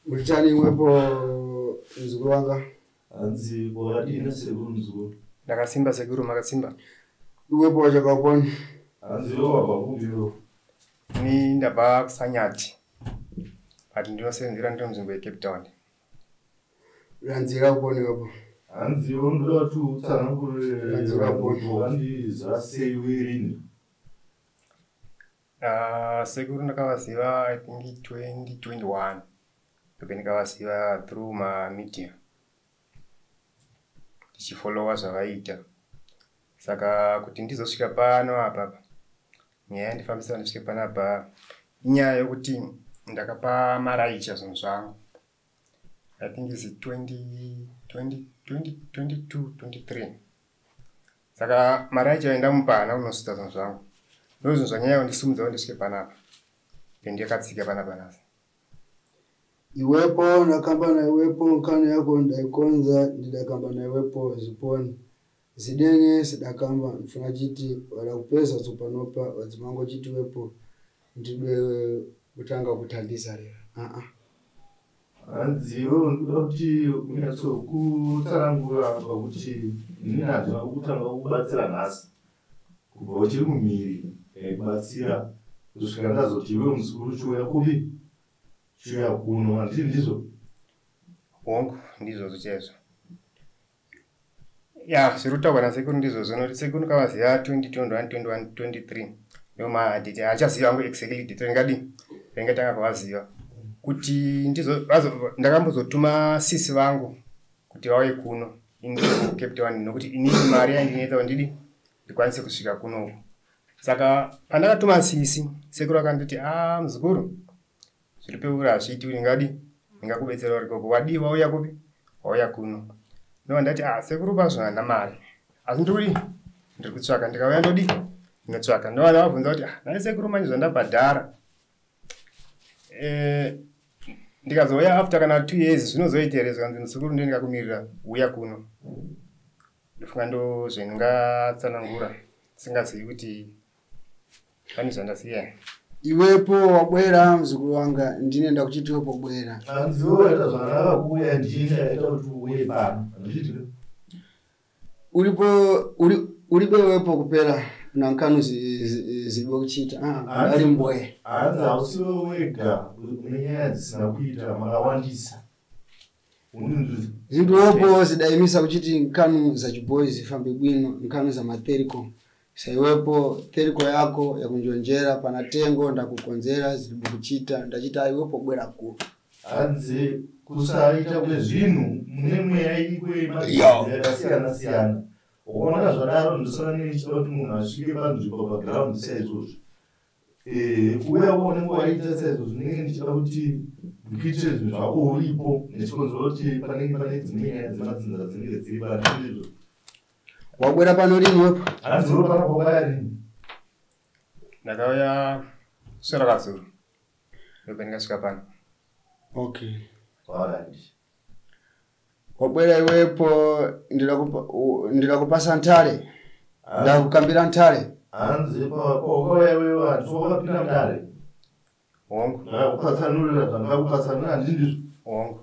Muritani imwepo muzukuru wanga. Hanzi wakadini sekuru muzukuru? Ndakasimba sekuru, makasimba. Iwepo wachakapona. Hanzi iwe wabva kupi iwe? Ini ndabva kuSanyati. But ndinosenzera ndiri munzvimbo yeCape Town. Ranzira kupona iwepo. Hanzi iwe unoda kuti utsanangurire Ranzira vanhu kupona. kuti wakandiziva sei uye rini? Sekuru ndakavaziva I think 2021. Ndope ndakavaziva through ma media. Ndichifollowa zvavaiita. Saka kuti ndizosvika pano apa nyaya yandifambisa ndisvike panapa inyaya yokuti ndakapa maraicha zvinhu zvangu. I think is 20, 20, 20, 22, 23. Saka maraicha endamupa haana kunosvitsa zvinhu zvangu. Ndozvinhu zvanyanya kundisumudza kuti ndisvike panapa. Ndakatsika panapa nhasi. Iwepo ndakamba naiwepo nkani yako ndaikonza ndidakamba naiwepo ziponi. Zidenge sidakamba ndifuna chiti wadakupeza tsopanopa wadzimango chiti wepo ndidwe kutanga kuthandiza lero. Ah ah. Hanzi iwe unoda kuti unyatsokutsanangura pakuti inini handina kutanga kukubatsira nhasi. Kubva uchiri mumhiri ndaikubatsira kusvika ndazoti iwe muzukuru chiuya kupi? Chiuya kuno, handiti ndizvo? Hongu, ndizvozvo chaizvo. Ya, zviri kutaurwa nasekuru ndizvozvo nokuti sekuru ndakavaziva 2021, 21, 23. Ndomadate achaziva hangu exactly date ringadii ringatanga kuvaziva. Kuti ndizo ndakambozotuma sisi vangu kuti vauye kuno ini kuCape Town nokuti inini mari yandinoita ndidi ndikwanise kusvika kunoku. Saka pandakatuma sisi, sekuru akanditi ah muzukuru zviri peuri hazviiti ndingadi ndingakubetsera uri ikoko wadii wauya kupi wauya kuno. Ndobva ndati ah sekuru pazvo handina mari asi ndiri ndiri kutsvaka ndikauya ndodi ndinotsvaka. Ndobva ndavabvunza kuti ah nhai sekuru manje zvandabhadhara ndikazouya after kana 2 years zvinozoita here zvikanzi muzukuru ndiye ndikakumirira uya kuno. Ndofunga ndo zvendingatsanangura singazivi kuti pane zvandasiya. Iwepo wabwera muzukuru wanga ndine ndakuchiti iwepo bwera. Hanzi iwe waita zvakanaka kuuya ndini ndaita kuti uuye pano. Handiti? Uripo uri uribe iwepo kupera nankanu zilibo kuchita. Ah, ali mbwe. Hanzi hausiwe wega une nyaya dzisina kuita makawandisa. Unonzwisa. Zinthu iwepo zidayimisa kuchiti nkanu za chiboyi zifambe bwino, nkanu za materiko. Saiwepo teriko yako yakunjonjera pana tengo ndakukonzera zilibo kuchita ndachita iwepo bwera kuno. Hanzi kusaita kwezvinhu mune mweya iriko yemadzinza yakasiyana siyana. Ukaona zvadaro ndosaka ndichida kuti munhu asvike panzvimbo paground saizvozvo. Kuuya kwaunenge waita saizvozvo ndinenge ndichida kuti ndikuitire zvinhu zvako uripo nechikonzero kuti panenge pane dzimwe nyaya dzemadzinza dzinenge dziri pano ndizvo. Wabwera pano rini wepo? Hanzi uri pano wakauya rini? Ndakauya swera kazuro. Ndopa ndikasvika pano. Okay. Alright. Wabwera iwepo ndidakupasa ntale. Ndakukambira ntale. Hanzi pawakauya iwewe handisi wakapinda mudare. Hongu. Ndakakupatsanurira zvandakakupatsanurira handiti ndizvo? Hongu.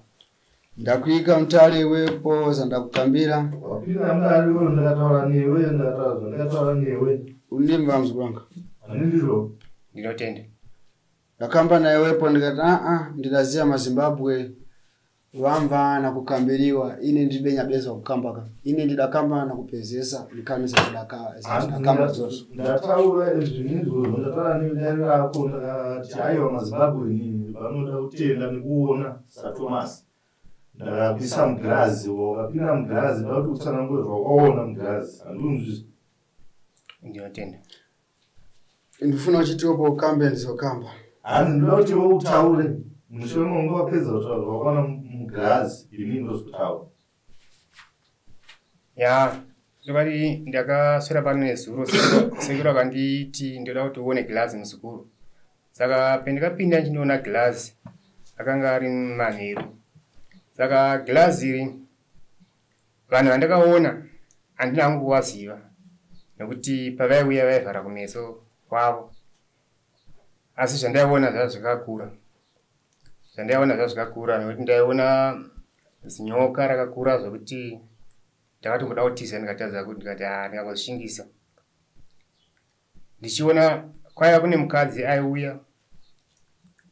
Ndakuika mutare iwepo zvandakukambira. Wapinda mudare iwewe ndakataura newe ndakataura zvandakataura newe. Undimva muzukuru wanga. Handiti ndizvo? Ndinotenda. Ndakamba naiwepo ndikati aa ndidaziva maZimbabwe vamva nakukambiriwa ine ndibenya beza kukamba ka ine ndidakamba nakupezesa nkani zvatidakamba dzozvo. Ndataura izvi nizvozvo ndataura nedare rako ndakati aiwa maZimbabwe vanoda kutenda nekuona saThomas. Ndakakuisa mugirazi wakapinda mugirazi ndoda kuti utsanangure zvawakaona mugirazi handinzwisi. Ndinotenda. Ndifuna uchitiwepo ukambe ndizokamba. Hanzi ndoda kuti iwe utaure mushure mekunge wapedza kutaura zvawakaona mugirazi inini ndozokutaura. Ya, ndokati ndakaswera pano nezuro sekuru akanditi ndoda kuti uone girazi muzukuru. Saka pendakapinda ndinoona girazi akanga ari manheru. Saka girazi iri vanhu vandakaona handina hangu kuvaziva nokuti pavaiuya vaivhara kumeso kwavo. Asi zvandaiona zvaiva zvakakura. Zvandaiona zvazvakakura nekuti ndaiona zinyoka rakakura zvekuti ndakatomboda kutiza ndikatadza kuti ndikati ah ndikangozvishingisa. Ndichiona kwaiva kune mukadzi aiuya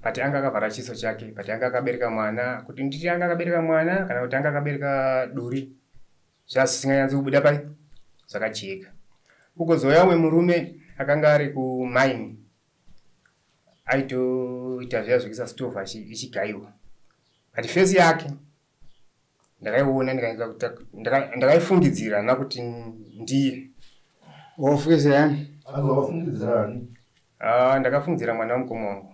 but anga akavhara chiso chake but anga akabereka mwana kuti nditi anga akabereka mwana kana kuti anga akabereka duri zvasinganyatsi kubuda pai zvakajeka. Kugozouya umwe murume akanga ari kumaini aitoita zviya zvekuisa stove ichigaiwa but fesi yake ndakaiona ndakaifungidzira nakuti ndiye. Wafungidzira yani? Wafungidzira ani? Ndakafungidzira mwana wamukoma wangu.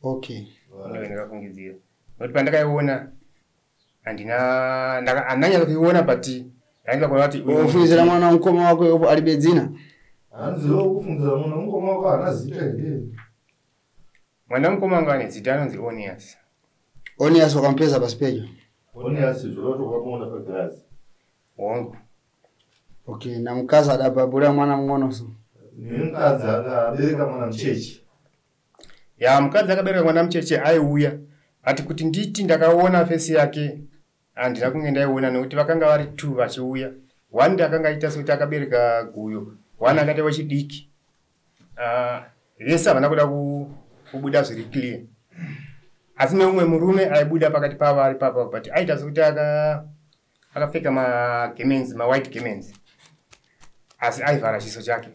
Okay. Ndiyo ndakafungidzira. Nokuti pandakaiona handina handanyatsa kuiona but ndainga kuona kuti Wafungidzira mwana wamukoma wako iwopo alibe dzina? Hanzi wokufungidzira mwana wamukoma wako haana zita here? Mwana wamukoma wangu ane zita anonzi Onias. Onias wakamupeza pasi pedyo? Onias zvoroti wakamuona pagirazi. Hongu. Okay, namukadzi adabhabhura mwana mung'ono so. Nemukadzi akabereka mwana mucheche. Ya mukadzi akabereka mwana mucheche aiuya but kuti nditi ndakaona fesi yake handina kunge ndaiona nekuti vakanga vari two vachiuya. One akanga aita sekuti akabereka guyo, one akaita wechidiki. Vese havana kuda kubuda zviri clear. Asi neumwe murume aibuda pakati pavo ari papo but aita sekuti akapfeka magarments, mawhite garments. Asi aivhara chiso chake.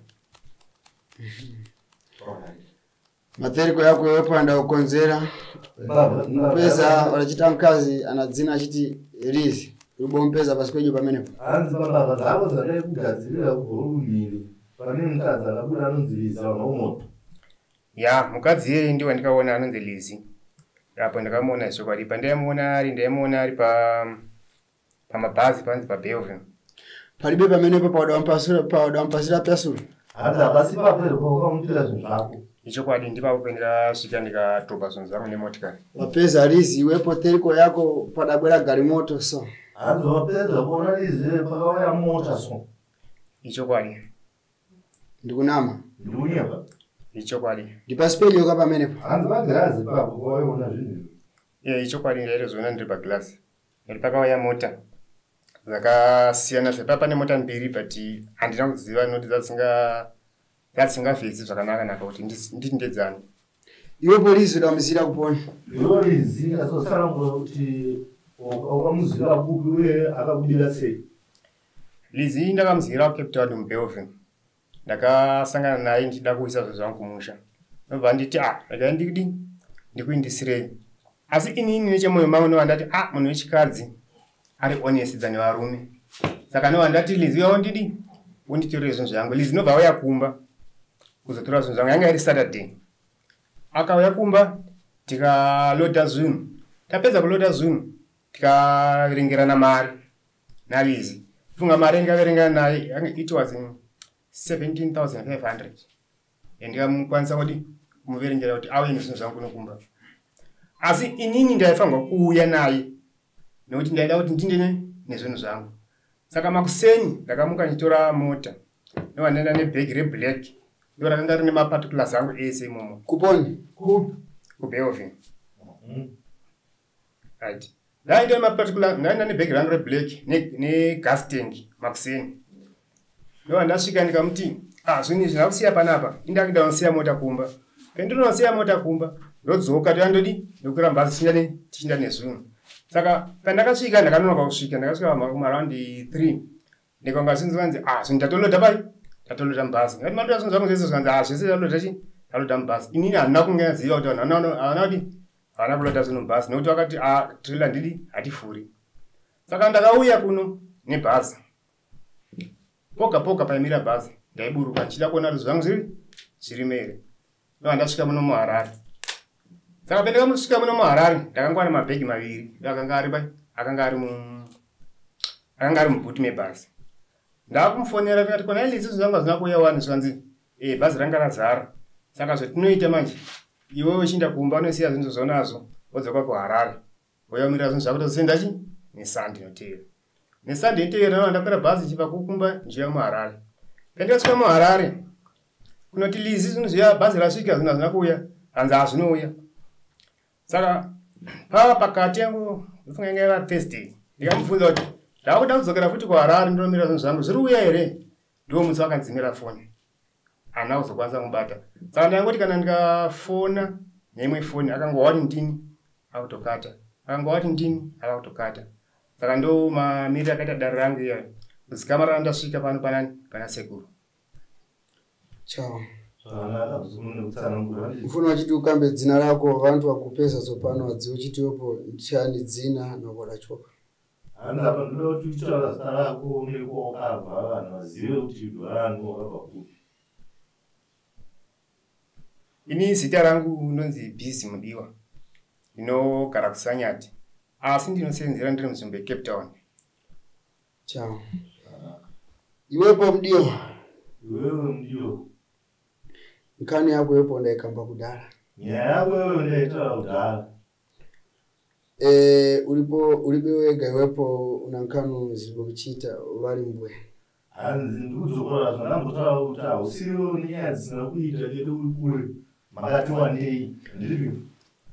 Matereko yako yopo ndakukonzera mpeza wanachita mkazi ana dzina achiti Lizi ubompeza pasi pedyo pamenepo. Hanzi pambavha dzako dzadai kugadzirira kubva pane mukadzi akabuda anonzi Lizi vanaomoto. Ya mukadzi iyeye ndiwo ndikaona anonzi Lizi. Apo ndakamuona zvokwadi pandaimuona ari ndaimuona ari pamabhazi panzi paBellville. Palibe pamenepo pawadampasira pyasuru. Hanzi hapasi papo pawakamupira zvinhu zvako. Ichokwadi ndipapo pendakasvika ndikatopa zvinhu zvangu nemotikari. Wapeza Lizi iwepo teriko yako padabwera garimoto so. Hanzi wapedza kuona Lizi pakauya mota so. Ichokwadi. Ndikunama. Ndikunyepa. Ichokwadi. Ndipasi pedyo ka pamenepo. Hanzi pagirazi papo pawaiona zvinhu. Ichokwadi ndaitozoona ndiri pagirazi. Ndiri pakauya mota dzakasiyana siyana. Pane mota mbiri but handina kuziva noti dzasingafesi zvakanaka naka kuti nditi ndedzani. Iwe polisi udamuzira kupona. Iwe Lizi azotsanangura kuti wakamuzira kupi uye akakubira sei? Lizi ndakamuzira kuCape Town muBellville. Ndakasangana naye ndichida kuisa zvinhu zvangu kumusha. Ndobva nditi regai ndidi ndikuindisirei. Asi inini nechemoyo mangu ndobva ndati munhu wechikadzi ari honest than varume. Saka ndobva ndati Lizi uya undidi unditorere zvinhu zvangu. Lizi ndobva auya kumba kuzotora zvinhu zvangu. Yanga iri Saturday. Akauya kumba tikaloda zvinhu. Tapedza kuloda zvinhu tikaverengerana mari naLizi. Funga mari ndikaverengana naye it was 17,500. Ndikamukwanisa kuti kumuverengera kuti auye nezvinhu zvangu kunokumba. Asi inini ndaifanirwa kuuya naye nekuti ndaida kuti ndindine nezvinhu zvangu. Saka makuseni ndakamuka ndichitora mota. Ndobva ndaenda nebhegi reblack. Ndo rakanga rine maparticulars angu ese imomo. Kuponi? KuBellville. Right. Ndaenda nemaparticulars, ndaenda nebhegi rangu reblack negas tank makuseni. Ndobva ndasvika ndikamuti zvinhu izvi ndakusiya panapa. Indakuda kunosiya mota kumba. Pendinosiya mota kumba ndodzoka toyandodi ndokwira bhazi tichinda nezvinhu. Saka pandakasvika ndakanonoka kusvika ndakasvika kumaraundi 3 ndikanga zvinhu zvanzi zvinhu tatoloda pai tatoloda mubhazi. Ndikati maloda zvinhu zvangu zvese zvikanzi zvese taloda chi taloda mubhazi. Inini handina kunge ndaziva kuti vanhu havana kuti havana kuloda zvinhu mubhazi nekuti vakati trailer ndidi hatifuri. Saka ndakauya kuno nebhazi. Poga poga paimira bhazi ndaiburuka ndichida kuona kuti zvangu zviri mere. Ndobva ndasvika muno muHarare. Saka pandakasvika muno muHarare ndakangowana mabhegi maviri akanga ari pai akanga ari mubhuti mebhazi. Ndakumufonera ndikati kona Lizi zvinhu zvangu hazvina kuuya wani zvikanzi bhazi ranga razara. Saka zvatinoita manje iwewe uchienda kumba unosiya zvinhu zvaunazvo wodzoka kuHarare. Wouya womirira zvinhu zvako tozoenda chi neSunday inotevera. NeSunday inotevera ndobva ndakwira bhazi ndichibva kukumba ndichiuya muHarare. Pandakasvika muHarare kunoti Lizi zvinhu zviya bhazi rasvika zvinhu hazvina kuuya hanzi hazvinouya. Saka pava pakati yangu ndofunga inga yava Thursday, ndikamubvunza kuti ndakuda kudzokera futi kuHarare ndinomira zvinhu zvangu zviri uya here, ndiwo musi wakadzimira foni, haana kuzokwanisa kumubata. Saka ndangoti kana ndikafona neimwe foni akangowa kuti ndini akutokata, akangowa kuti ndini akutokata. Saka ndo mamiriro akaita dare rangu iyayo kuzikama randasvika pano panani pana sekuru. Chao. Zvakanaka muzukuru nekutsanangura. Mfuna wachiti ukambe dzina rako vantu vakupeza tsopano vadziwe uchitiwepo ndichani dzina nokodachoka. Hanzi apa ndoda kuti uchitaura zita rako nekwawakabva vanhu vazive kuti rani wakabva kupi. Ini zita rangu ndonzi Busy Mudiwa, ndinogara kuSanyati, asi ndinosenzera ndiri munzvimbo yeCape Town. Chao. Iwepo Mudiwa. Iwewe Mudiwa. Nkani yako iwepo ndaikamba kudhara. Nyaya yako iwewe ndaitaura kudhara. Uripo uribe wega iwepo una nkanu ziripo kuchiita vari mbwe. Hanzi ndikudzokora zvandambotaura kuti hausiwo nenyaya dzisina kuita chete uri kure makati wanei ndiripo.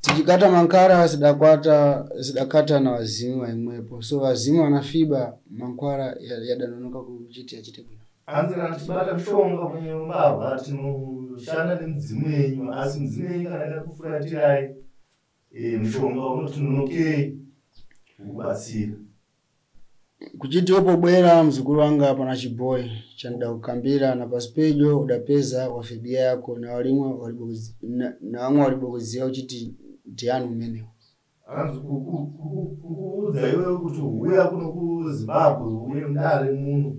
Tichikata mankara sidakata na wazimu waimwepo. So wazimu wanafiba mankwara yadanonoka kuchiti achite bwino. Hanzi kana tichibata mishonga kwenye mbavha tinoshanda nemidzimu yenyu, asi midzimu yenyu kana ikakufuratirai mishonga unotinonokei kukubatsira. Kuchiti upo bwera mzukuru wanga pana chiboi chanida kukambira na pasi pedyo udapeza wafebia yako na walimwe na wamwe walibokuziwa uchiti ndiani umenewo. Hanzi kukuudza iwewe kuti uya kuno kuZimbabwe uye mudare muno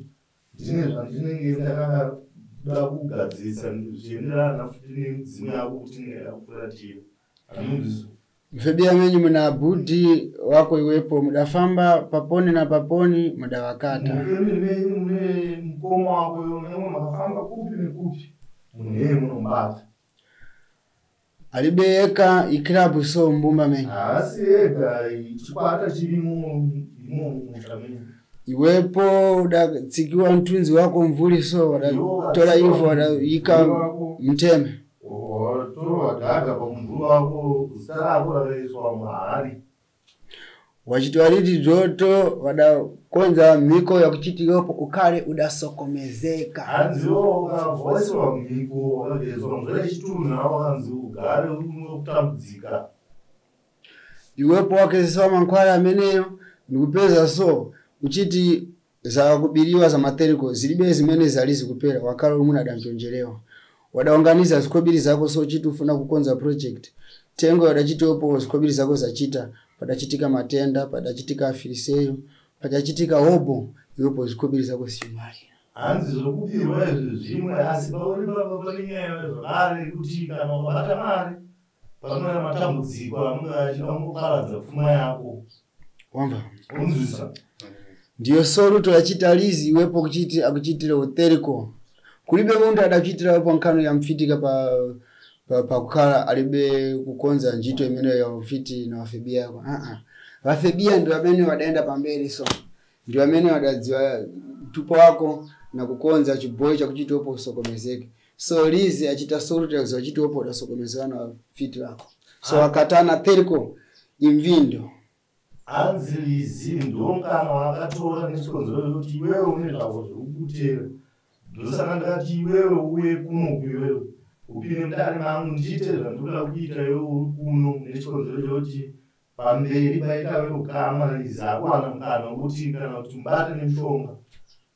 ndine zvandinenge ndakada kugadzirisa zvichienderana futi nemidzimu yako kuti inenge yakufuratira. Hanonzwisisa. Mfebia menyu muna budi wako iwepo mudafamba paponi na paponi mudawakata. Mufemili menyu mune mukoma wako iwe makafamba kupi nekupi munhee munomubata. Alibeyeka iklabu so mbumba menyu. Haasi ega chikwata chirimo imomo mumusha menyu. Iwepo udatsikiwa mtunzi wako mvuri so wadatora ivhu wadaika mteme. Watorwa dhaga pamumvuri wako zita rako rakaiswa muhari. Wachitwariti dzoto wadakonza mhiko yakuchiti iwepo ukare udasokomezeka. Hanzi iwe ukabva mhiko wakagezwa mvura yechitunha wakanzi ugare unokutambudzika. Iwepo wakezeswa mankwara ameneyo nikupeza so uchiti za kubiriwa za materiko zilibe zimene zalizi kupera wakala umuna adamchonjerewa. Wadaunganiza zikobiri zako so uchiti ufuna kukonza project. Tengo wadachiti upo zikobiri zako zachita padachitika matenda, padachitika afiriseyo, padachitika hobo, iwepo zikobiri zako simali. Hanzi zvokubirwa izvi zvimwe asi pauri pane nyaya zvakare kuti kana ukabata mari panouya matambudziko anonge achida kungoparadza pfuma yako. Wamva? Unzwisa. Ndiyo soluto yachita lizi iwepo kuchiti akuchitire uteriko. Kulibe muntu adakuchitira iwepo nkano yamfitika pa kukhala alibe kukonza njito imene ya mfiti na wafebia yako. Wafebia ndio amene wadaenda pamberi so. Ndio amene wadadziwa tupo wako na kukonza chiboi cha kuchiti upo usokomezeke. So lizi achita soluto ya kuchiti upo udasokomezeka na mfiti wako. So wakatana teriko imvindo. Hanzi lizi ndomukana wakatora nechikonzero chekuti iwewe une zvako zvekukutera. Ndosaka ndakati iwewe uye kuno iwewe upinde mudare mangu ndiite zvandinoda kuita iwewe uri kuno nechikonzero chekuti pamberi paita veukama lizi akuwana mukana wekuti kana kuti mubate nemishonga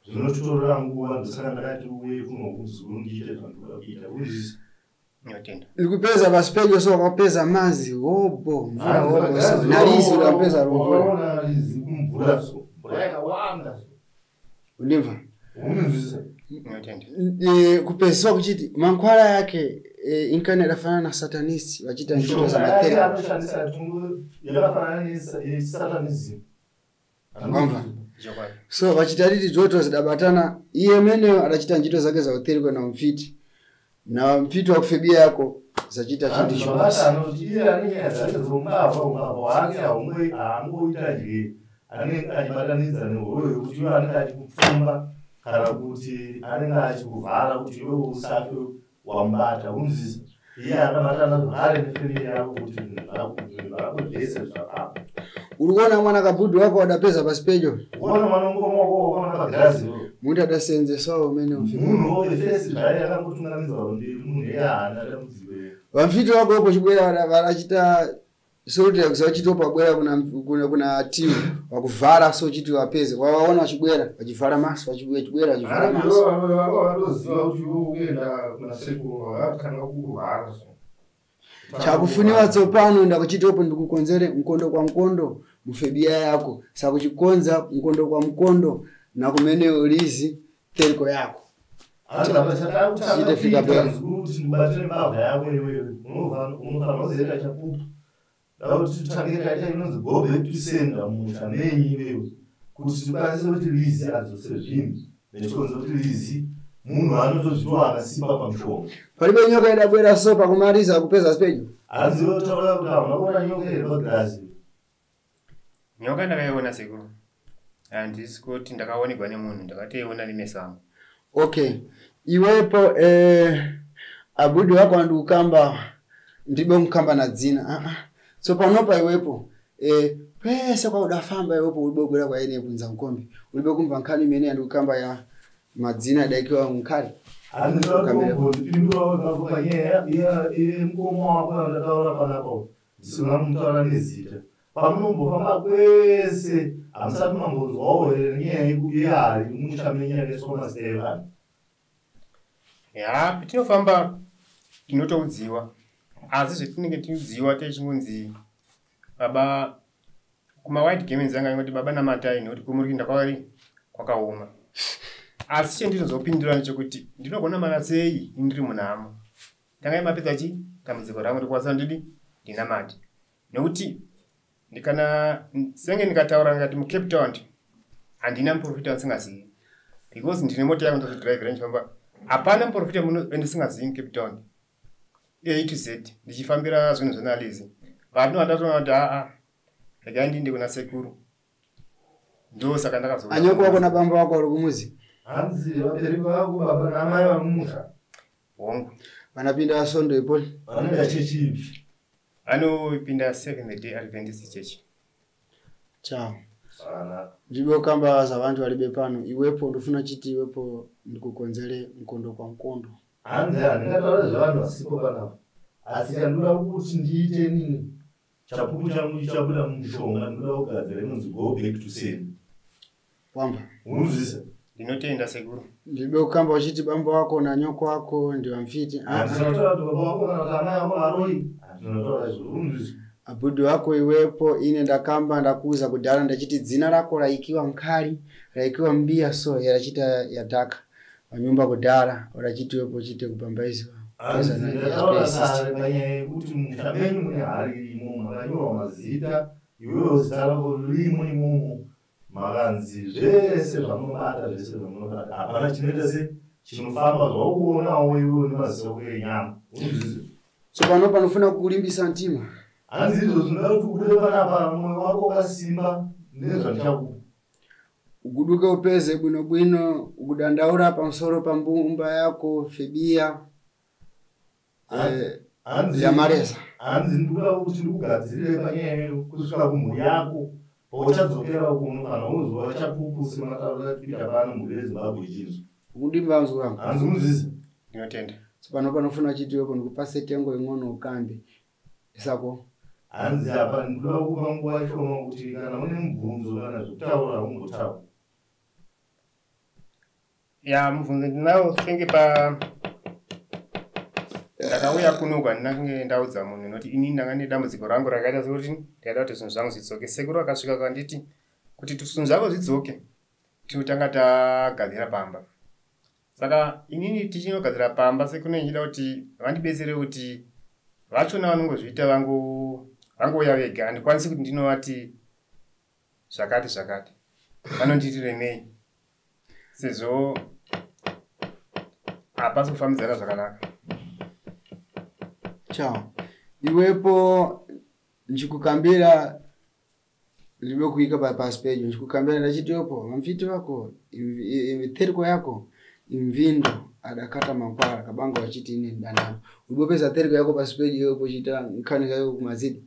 zvinotitorera nguva. Ndosaka ndakati uye kuno muzukuru ndiite zvandinoda kuita. Unzwisisa? Nikupeza basi pedyo so wakapeza mazi hobo mvura hobo so na lizi ukapeza mvura. Wakaona lizi kumvura so mvura yakawanda so. Undimva? Unzwisisa? Kupezwa kuchiti mankwara yake inkane yakafanana na satanisti vachita njito za matera. Anoshandisa tungu yakafanana nesatanism. Wamva? So vachitariti dzoto zidabatana iye mene adachita njito zake za uteriko na mfiti. Na mfiti wa kufebia yako zachita chintu chimwe. Anoti iye ane nyaya dzake dzombavha umbavha hwake haangoita dye anenge achibatanidza nehoro yekuti iwe anenge achikupfumba kana kuti anenge achikuvhara kuti iwe usafe wamubata. Unzwisisa? Iye akabatana zvakare nefemili yako kuti zvinhu zvako zvese zvakapa. Uri kuona mwana kabhudhi wako wadapeza pasi pedyo. Ukaona mwana mukoma wako wakaona pagirazi. Muntu adasenzesawo umene mfiti. Munhu wefesi zvaye akangotungamidza mberi munhu iye haana dambudziko. Vamfiti wako upo chibwera varachita soti yakuza pabwera kuna timu wakuvhara so chiti wapeze wawaona wachibwera wachivhara maso wachibwera wachivhara maso. Vanoziva kuti iwe ukuenda kuna sekuru vakatanga kukuvhara so. Chakufuniwa tsopano ndakuchitopo ndikukonzere mkondo kwa mkondo mufebia yako sakuchikonza mkondo kwa mkondo na kumene ulizi teriko yako. Chitafika kuti ndibatire mbavha yako iwewe unofanira kuzoita chapupu. Ndakuti titange taita inonzi go back to sender mumusha menyu iwewe kuti tikwanise kuti Lizi adzose zvinhu nechikonzero kuti Lizi munhu anotozviwana simba pamushonga. Palibe nyoka idabwera so pakumaliza kupeza sipejo. Hanzi wotaura kuti hauna kuona nyoka here pagirazi. Nyoka ndakaiona sekuru. Handisi kuti ndakaonekwa nemunhu, ndakatoiona nemeso angu. Okay. Iwepo abudi wako andikukamba ndibe mukamba na dzina. So panopa iwepo pese kwa udafamba iwepo ulibe kubwera kwa ine kunza mkombe. Ulibe kumva nkhani imene andikukamba ya madzina adaikiwa mkhali. Andipindura panyaya yemukoma wako yandataura panapa ndisina mutaura nezita. Pamunombofamba kwese hamusati mambonzwawo here nyaya yehari mumusha menyu yakaiswa mazita evanhu. Ya, tinofamba tinotoudziwa. Asi zvetinenge tiudziwa techingonzi baba kuma white gamings anga ingoti baba namatai nekuti kumuri kuenda kwavari kwakaoma. Asi chendinozopindura ndechekuti ndinogona mana sei ndiri munhamo. Ndanga mapedza chi dambudziko rangu ndikwanisa ndidi ndinamate. Nekuti ndikana senge ndikataura ndikati mu Cape Town handina muprofita wandisingazivi. Because ndine mota yangu ndozodhiraivhira ndichifamba. Hapana muprofita wandisingazivi mu Cape Town. A to Z ndichifambira zvinhu zvenalizi. Vanhu vandatoona kuti aa regai ndiende kuna sekuru. Ndosaka ndakazoona. Anyoko wako nabambo wako vari kumuzi. Hanzi vabereki vako baba namai vari mumusha. Hongu. Vanopinda sondo ipo. Vanoenda chechi ipi? Vanopinda Seventh Day Adventist Church. Chao. Ndibe kamba zavantu varibe pano iwepo ndofuna chiti iwepo ndikukonzere mkondo kwa mkondo. Hanzi handingataura zvevanhu vasipo panapa. Asi chandinoda kuti ndiite nini? Chapupu changu chichabuda mumushonga ndinoda kugadzira inonzi go back to send. Wamba. Unozvisa? Ndinotenda sekuru. Ndibe kukamba uchiti bambo wako na nyoko wako ndiwamfiti. Handinotaura kuti baba wako kana kuti amai wako varoi. Handinotaura izvozvo. Unozvisa? Abudi wako iwepo ine ndakamba ndakuuza kudhara ndachiti dzina rako raikiwa mkhali raikiwa mbia so yarachita yadhaka panyumba kudhara urachiti iwepo chite kupambaizwa. Ndataura kare panyaya yekuti mumusha menyu mune hari irimo makanyorwa mazita iwewo zita rako ririmo imomo makanzi zvese zvamunobata zvese zvamunobata hapana chinoita se chinofamba zvaukuonawo iwewe nemaziso ako enyama. Unozvizwa? So pano panofuna kukulimbisa mtima. Hanzi izvo zvinoda kuti ubude panapa mwoyo wako wakasimba nezvandichakupa. Uguduke upeze bwino bwino ukudandaura pamusoro pambumba yako febia yamareza. Hanzi ndinoda kuti ndikugadzirire panyaya kusvika kumhuri yako pauchadzokera kuno kana uzwa chapupu sematauriro atikuita pano mhuri yeZimbabwe ichinzwa. Ukundimva muzukuru wangu? Hanzi unozvizwa? Ndinotenda. So pano panofuna chiti iwepo ndikupase tengo ing'ono ukambe. Isako. Hanzi apa ndinoda kupa nguva shoma kuti kana une mubvunzo kana zvekutaura umbotaura. Ya mubvunzo ndinawo senge pa ndakauya kuno handina kunge ndaudza munhu nekuti ini ndanga nedambudziko rangu rakaita sekuti ndaida kuti zvinhu zvangu zvidzoke. Sekuru akasvika akanditi kuti zvinhu zvako zvidzoke tinotanga tagadzira pamba. Saka inini tichinogadzira pamba sekuru ndichida kuti vandibetsere kuti vachona vanongozviita vangouya vega. Handikwanisi kuti ndinovati zvakati zvakati. Vanonditi remei sezvo hapasi kufambidzana zvakanaka. Chao. Iwepo nchikukambira ndibe kuika pasi pejo nchikukambira ndachiti iwepo vamfiti wako imiteriko yako Imvindo adakata mankwala kabanga wachiti ine ndanamo. Ulipopeza teriko yako pasipeji iwepo pochita nkhani yako kumazidi.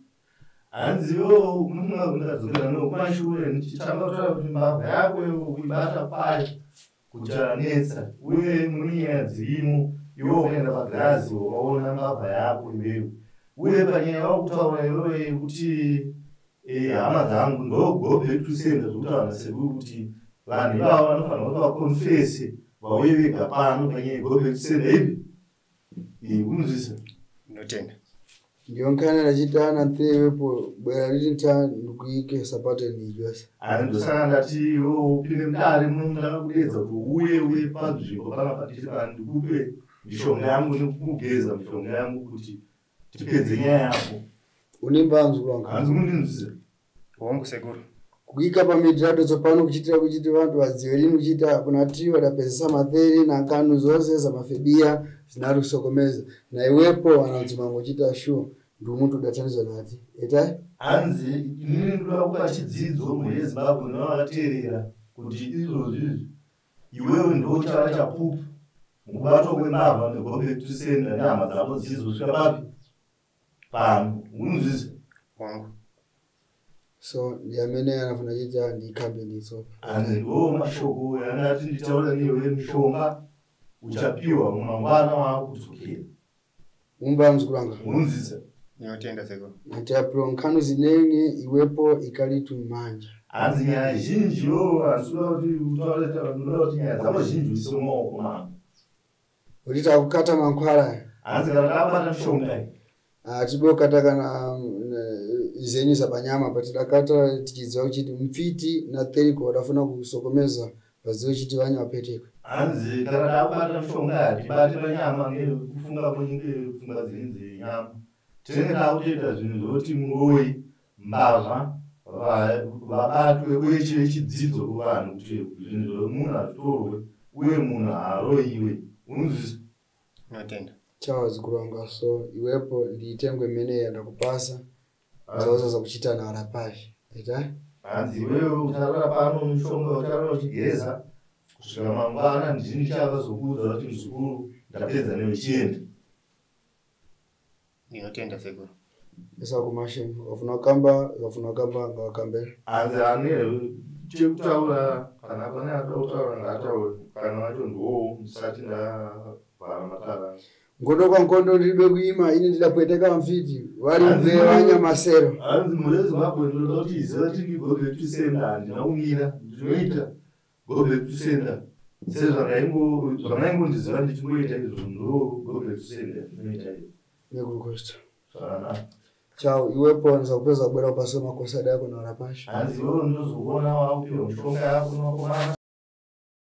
Hanzi iwewo unofunga kuti ndakadzokera nokumashure ndichitanga kutaura kuti mbavha yako iwe kuibata kwayo kuchanetsa, uye mune nyaya dzirimo. Iwe ukaenda pagirazi ukaona mbavha yako iwewe, uye panyaya wakutaura iwewe yekuti hama dzangu, ndo go back to sender zvekutaura nasekuru kuti vanhu ivavo vanofanirwa kuti vakonfese, vauye vega pano panyaya go back to sender ipi unozvisa. Ndinotenda. Ndiyo nkhani adachita na iwepo bwera liti ntha ndikuike sapate ndijosa. Asi ndosaka ndati iwe upinde mudare muno, ndakakudedza kuti uye panzvimbo panapa tiri pano, ndikupe mishonga yangu nekukugeza mishonga yangu kuti tipedze nyaya yako. Unemba mzukuru wangu? Hanzi mundinzwisa. Hongu sekuru. Kuika pamidrado tsopano kuchitira kuchiti vantu vadziwe lini kuchita kuna tiyo adapezesa matheri na nkanu zonse za mafebia zinali kusokomeza na iwepo wanadzimango kuchita sure ndi umunthu udathandizwa nati etai. Hanzi inini ndoda kupa chidzidzo mhuri yeZimbabwe nevakateerera kuti izvozvizvi iwewe ndo uchava chapupu mukubatwa kwembavha nego back to sender nehama dzako dzichizosvika papi pano, unozvizwa. Hongu. So ndi amene anafuna chita ndikhambe nditsopa. Hanzi ndo mashoko yandati nditaura newe, mishonga uchapiwa mumangwana waakudzokera. Umba mzukuru wanga? Unonzwisa. Ndinotenda sekuru. Natiapiro nkhanu zinenge iwepo ikalitu m'manja. Hanzi nyaya zhinji yo handisuda kuti utaure, ndoda kuti nyaya dzako zhinji uise mumaoko mako. Kuti takukata mankhwala. Hanzi kana ndakabata mishonga iyi, Tibokata kana zenyu za panyama patidakata tichidziwa kuchiti mfiti na teriko wadafuna kusokomeza vadziwe chiti vanya wapetekwe. Hanzi kana ndakubata mishonga hatibati panyama ngekufunga kwenyu, ngepfungwa dzenyu dzenyama. Tinenge takutoita zvinhu zvoti muroyi, mbavha vabatwe, uye chive chidzidzo kuvanhu kuti zvinhu zvemunhu hazvitorwe uye munhu haaroyiwe, unozvisa. Ndinotenda. Chawa zukuru wanga, so iwepo ndiitengwe imene yandakupasa zaozaza kuchita na arapashi eta. Hanzi iwewe ucharara pano, mishonga ucharara uchigeza kusvika mangwana, ndini ndichavazokuudza kuti muzukuru ndapedza newe, chienda. Ndinotenda sekuru. Esa kumashemu wafuna kukamba, wafuna kukamba ngawakambere. Hanzi ane chekutaura, kana pane anoda kutaura ngaataure, kana wacho ndiwowo ndisati ndavhara matara. Nkondo kwa nkondo ndilibe kuima ine ndidapweteka mfiti wali mve wanyamasero. Hanzi mhuri yeZimbabwe ndinoda kuti iziva kuti ndi go back to sender, handina kumira, ndinoita go back to sender sezvamaingondiziva ndichingoita izvo, ndo go back to sender ndinoita izvo. Nekukosta. Zvakanaka. Chao iwepo nizakupeza kubwera kupasa makosa dako na arapashi. Hanzi iwewe ndinozokuona wakupiwa mishonga yako nevakomana.